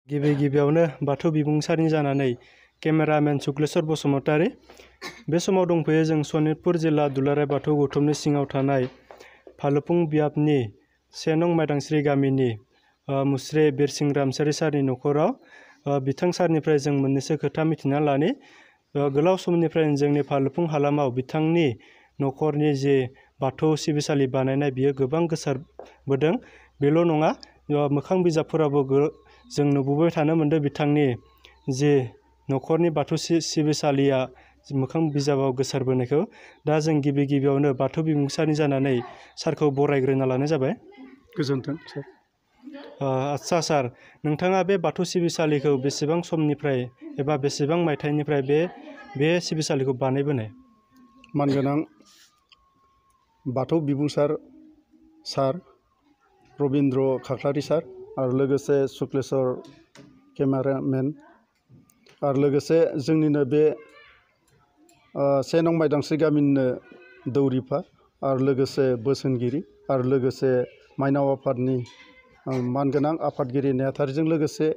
गिबियावनो बाथौ बिबुंसारनि जानानै केमेरामेन शुक्लेश्वर बसुमतारी। बे समाव दंफैयो जों सनितपुर जिल्ला दुलाराय बाथौ गौथुमनि सिङाव थानाय फालुफुं बियाबनि 1 नं माइदांस्रि गामिनि मुस्रि बिरसिं रामसियारि सारनि न'खराव बिथां सारनिफ्राय जों मोननैसो खोथा मिथिना लानि। गोलाव समनिफ्रायनो जोंनि फालुफुं हालामाव बिथांनि न'खरनि जे बाथौ सिबिसालि बानायनाय बियो गोबां गोसारबोदों। बेल' नङा, मोखां बिजाबफोरावबो जों नुबोबाय थानो मोन्दों बिथांनि जे न'खरनि बाथौ सिबिसालिया मोखां बिजाबाव गोसारबोनायखौ। दा जों गिबियावनो बाथौ बिबुंसारनि जानानै सारखौ बरायग्रोना लानाय जाबाय। गोजोन्थों सार। आच्चा सार, नोंथाङा बे बाथौ सिबिसालिखौ बेसेबां समनिफ्राय एबा बेसेबां मायथाइनिफ्राय बे सिबिसालिखौ बानायबोनाय? मानगोनां बाथौ बिबुंसार सार रबिन्द्र खाख्लारि सार आरो लोगोसे शुक्लेश्वर केमेरामेन आरो लोगोसे जोंनिनो बे 1 नं माइदांस्रि गामिनिनो दौरिफा आरो लोगोसे बोसोनगिरि आरो लोगोसे माइनाव आफादनि मानगोनां आफादगिरि नेहाथारिजों लोगोसे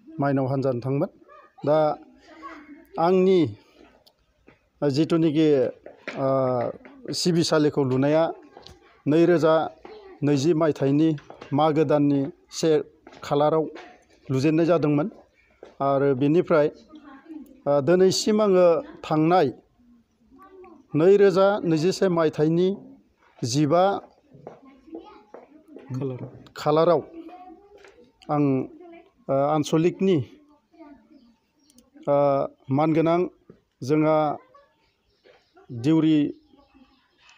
माइनाव हान्जा नोंथांमोन। दा आंनि जिथुनिखि सिबिसालिखौ लुनाया 2020 मायथाइनि मागो दाननि 1 खालाराव लुजेननाय जादोंमोन आरो बेनिफ्राय दिनैसिम आङो थांनाय 2021 मायथाइनि 15 खालाराव आं आन्सलिकनि मानगोनां जोंहा दिउरि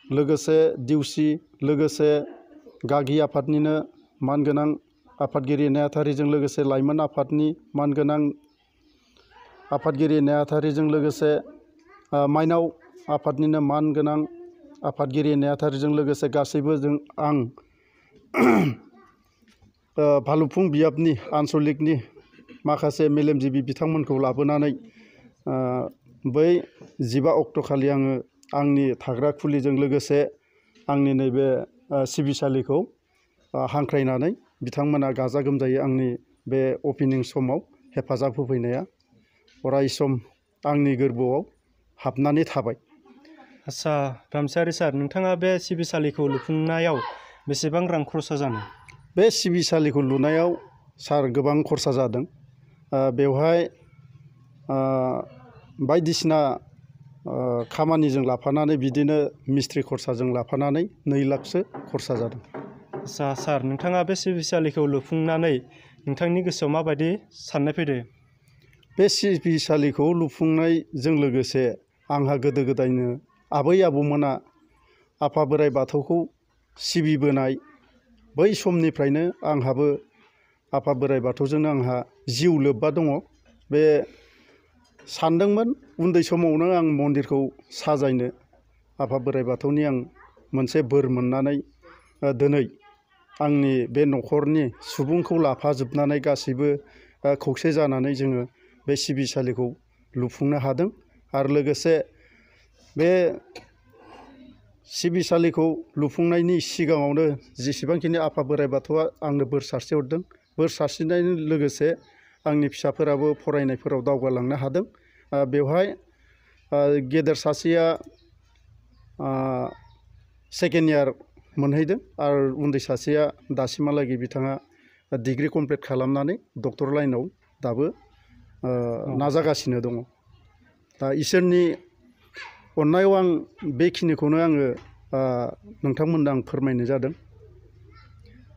लोगोसे दिउसि लोगोसे गागि आफादनिनो मानगोनां आफादगिरि नेहाथारिजों लोगोसे लाइमोन आफादनि मानगोनां आफादगिरि नेहाथारिजों लोगोसे माइनाव आफादनिनो मानगोनां आफादगिरि नेहाथारिजों लोगोसे गासैबो आं फालुफुं बियाबनि आन्सलिकनि माखासे मेलेमजिबि बिथांमोनखौ लाबोनानै बै 15 अक्ट'खालि आङो आंनि थाग्रा खुलिजों लोगोसे आंनि नैबे सिबिसालिखौ हांख्रायनानै बिथांमोना गाजा गोमजायै आंनि बे अपेनिं समाव हेफाजाब होफैनाया अराय सम आंनि गोरबोआव हाबनानै थाबाय। आच्चा रामसियारि सार, नोंथाङा बे सिबिसालिखौ लुफुंनायाव बेसेबां रां खरसा जानाय? बे सिबिसालिखौ लुनायाव सार गोबां खरसा जादों। बेवहाय बायदिसिना खामानिजों लाफानानै बिदिनो मिस्ट्रि खरसाजों लाफानानै 2 लाखसो खरसा जादों। आच्चा सार, नोंथाङा बे सिबिसालिखौ लुफुंनानै नोंथांनि गोसोआव माबायदि साननाय फैदो? बे सिबिसालिखौ लुफुंनायजों लोगोसे आंहा गोदो गोदायनो आबै आबौमोना आफा बोराइ बाथौखौ सिबिबोनाय बै समनिफ्रायनो आंहाबो आफा बोराइ बाथौजोंनो आंहा जिउ लोब्बा दङ। बे सानदोंमोन उन्दै समावनो आं मन्दिरखौ साजायनो, आफा बोराइ बाथौनि आं मोनसे बोर मोननानै दिनै आंनि बे न'खरनि सुबुंखौ लाफाजोबनानै गासैबो खौसे जानानै जोङो बे सिबिसालिखौ लुफुंनो हादों। आरो लोगोसे बे सिबिसालिखौ लुफुंनायनि सिगाङावनो जेसेबांखिनि आफा बोराइ बाथौआ आंनो बोर सारस्रिहरदों, बोर सारस्रिनायजों लोगोसे आंनि फिसाफोराबो फरायनायफोराव दावगालांनो हादों। बेवहाय गेदेर सासेया 2nd इयार मोनहैदों आरो उन्दै सासेया दासिमहालागै बिथाङा डिग्री कमप्लिट खालामनानै डक्टर लाइनाव दाबो नाजागासिनो दङ। दा इसोरनि अननायाव आं बेखिनिखौनो आङो नोंथांमोननो आं फोरमायनाय जादों।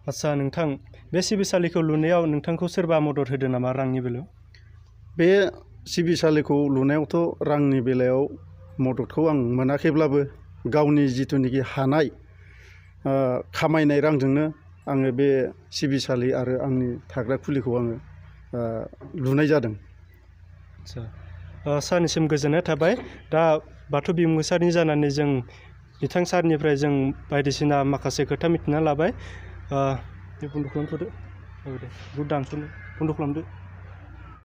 आच्चा नोंथां, बे सिबिसालिखौ लुनायाव नोंथांखौ सोरबा मदद होदों नामा रांनि बेलायाव? बे सिबिसालिखौ लुनायावथ' रांनि बेलायाव मददखौ आं मोनाखैब्लाबो गावनि जिथुनिखि हानाय खामायनाय रांजोंनो आङो बे सिबिसालि आरो आंनि थाग्रा खुलिखौ आङो लुनाय जादों। आच्चा, सारनिसिम गोजोननाय थाबाय। दा बाथौ बिबुंसारनि जानानै जों बिथां सारनिफ्राय जों बायदिसिना माखासे खोथा मिथिना लाबाय। बन्द' खालामथ'दो। औ दे, दानस'नो बन्द' खालामदो।